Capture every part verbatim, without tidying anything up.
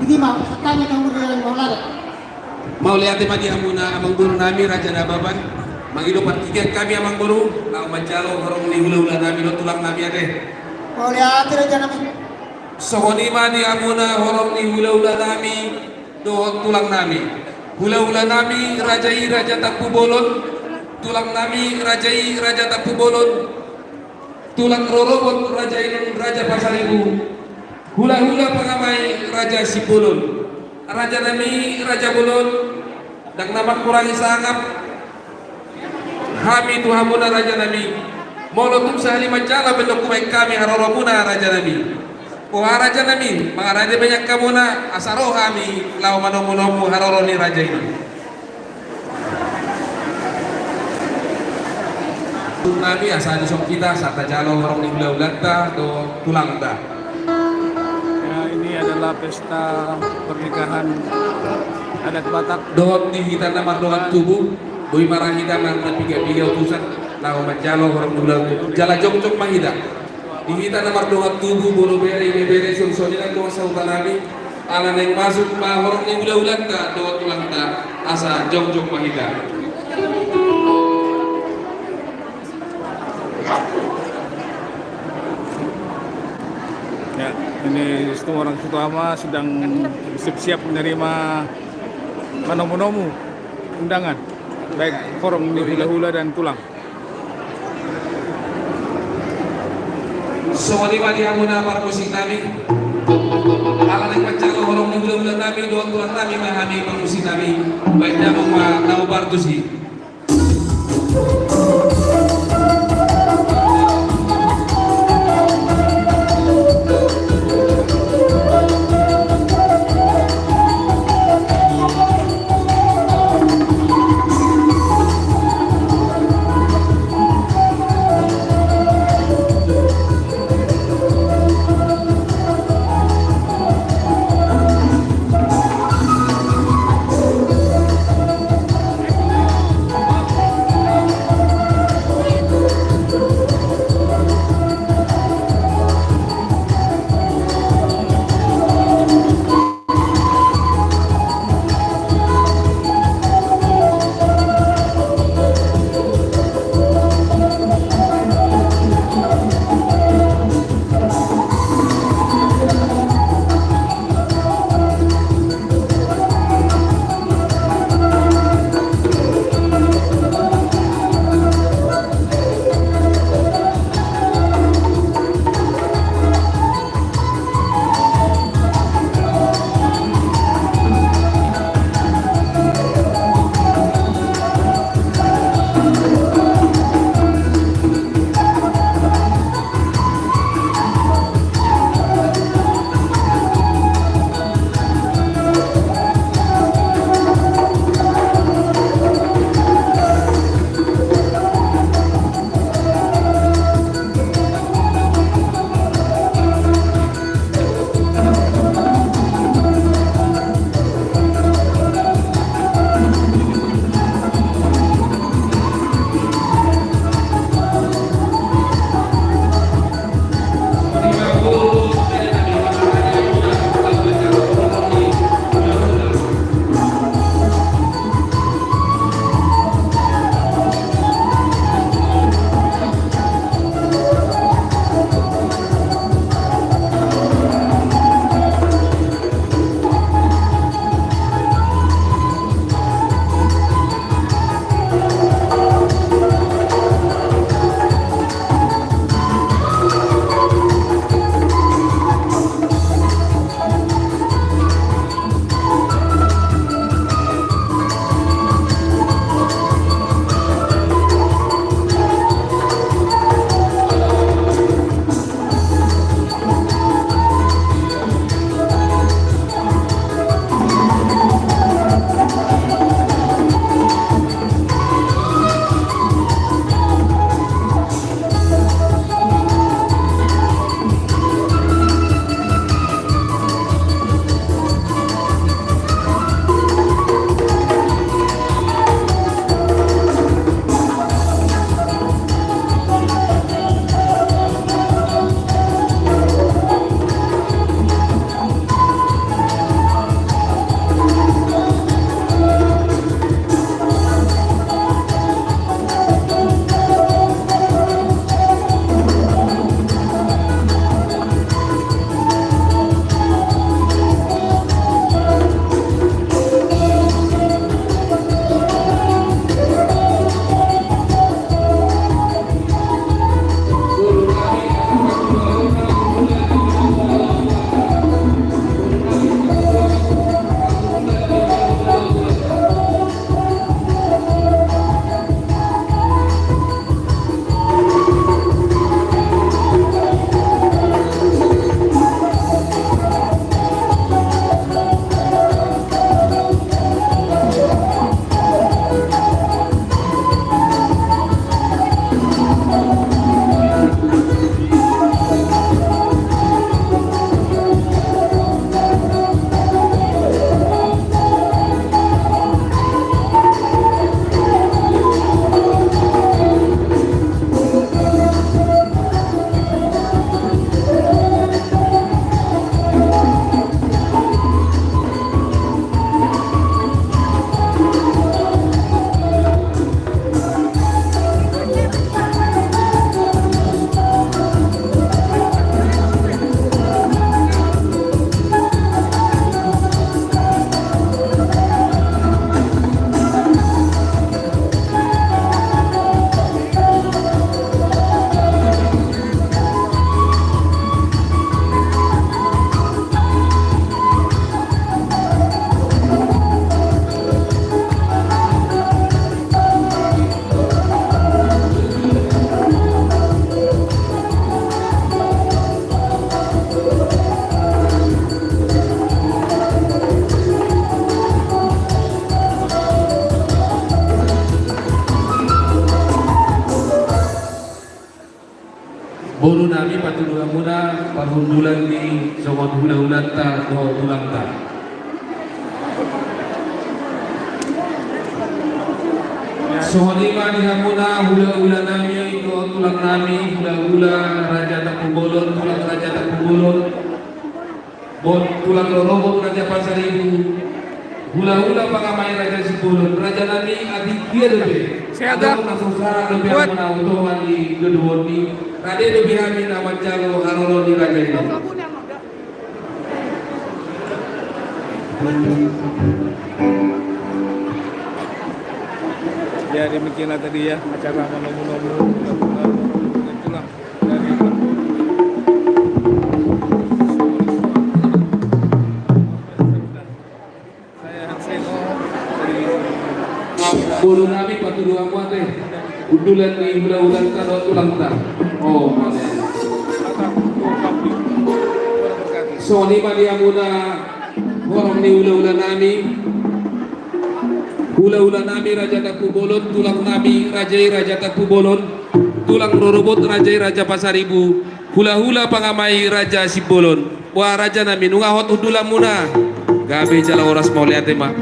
Ima, santanggi na umur ni Raja Maulana. Mauliate ma di hamuna amangboru nami Raja Nababan. Mangido partingkian hami amangboru, laho manjalo horong ni hulahula nami dohot tulang nami ate. Mauliate Raja nami. Songon i ma di hamuna horong ni hulahula nami dohot tulang nami. Hulahula nami raja i Raja Tampubolon, tulang nami raja i Raja Tampubolon, tulang rorobot raja i Raja Pasaribu, hulahula pangamai Raja Simbolon. Raja nami Raja Bolon, ndang na mangkurangi sangap hami tu hamuna raja nami. Molo tung sahali manjalo pe ndang hubaen hami haroromuna raja nami. Boha raja nami, mangaraja ma i angka muna asa ro hami laho manomunomu haroro ni raja i. Nami asa dison hita asa tajalo horong ni hulahulanta dohot tulangta. Ya, ini adalah pesta pernikahan adat Batak. Dohot di hita na mardongan tubu, boi ma ra hita marpiga-piga utusan laho manjalo horong ni hulahula. Jala jongjong ma hita. Di hita na mardongan tubu, boru, bere, ibebere, songon i nang dongan sahuta nami, ala naeng masuk ma horong ni hulahulanta dohot tulangta, asa jongjong ma hita. Ya, ini Situmorang Situama sedang siap-siap menerima manomu-nomu undangan, baik horong ni hulahula dan tulang. Songon i ma di hamuna parmusik nami. Ala naeng manjalo horong ni hulahula nami dohot tulang nami ma hami parmusik nami. Baen damang ma na ubar tusi. Tuduhanmuna parhundulan ni songon hulahulanta dohot tulangta. Songon i ma di hamuna hulahula nami dohot tulang nami, hulahula Raja Tampubolon, tulang Raja Tampubolon, tulang rorobot Raja Pasaribu, hulahula pangamai Raja Simbolon, raja nami, atik dia dope. Sehat, adong na so sahat dope hamuna otoman di gedung on i, rade dope hami na manjalo haroro ni raja i. Ya, demikianlah tadi ya acara manomu-nomu. Itulah dari Boru nami, patuduhon hamu ate hundulan ni hulahulanta dohot tulangta. Oh, songon i ma di hamuna horong ni hulahula nami. Hulahula nami Raja Tampubolon, tulang nami raja i Raja Tampubolon, tulang rorobot raja i Raja Pasaribu, hulahula pangamai Raja Simbolon. Boha raja nami, nunga hot hundulanmuna? Gabe jala horas, mauliate ma.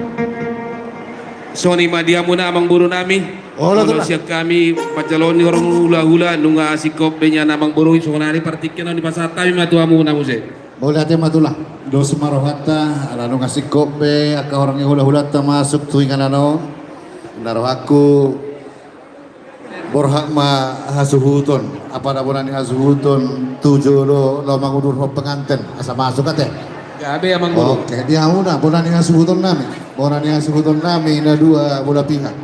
Songon i ma di hamuna amangboru nami. Olo, olo, tulang. Sian hami panjaloon ni horong hulahula, nunga singkop be nian amangboru, songon i ma partingkian on, dipasahat hami ma tu hamuna muse. Mauliate ma tulang. Dos ma rohanta ala nunga singkop be angka horong ni hulahulanta masuk tu inganan on. Na rohangku, borhat ma hasuhuton, apala bona ni hasuhuton tu jolo laho mangudurhon penganten asa masuk ate. Gabe amangboru. Oke, di hamuna bona ni hasuhuton nami, bona ni hasuhuton nami na dua bola pihak.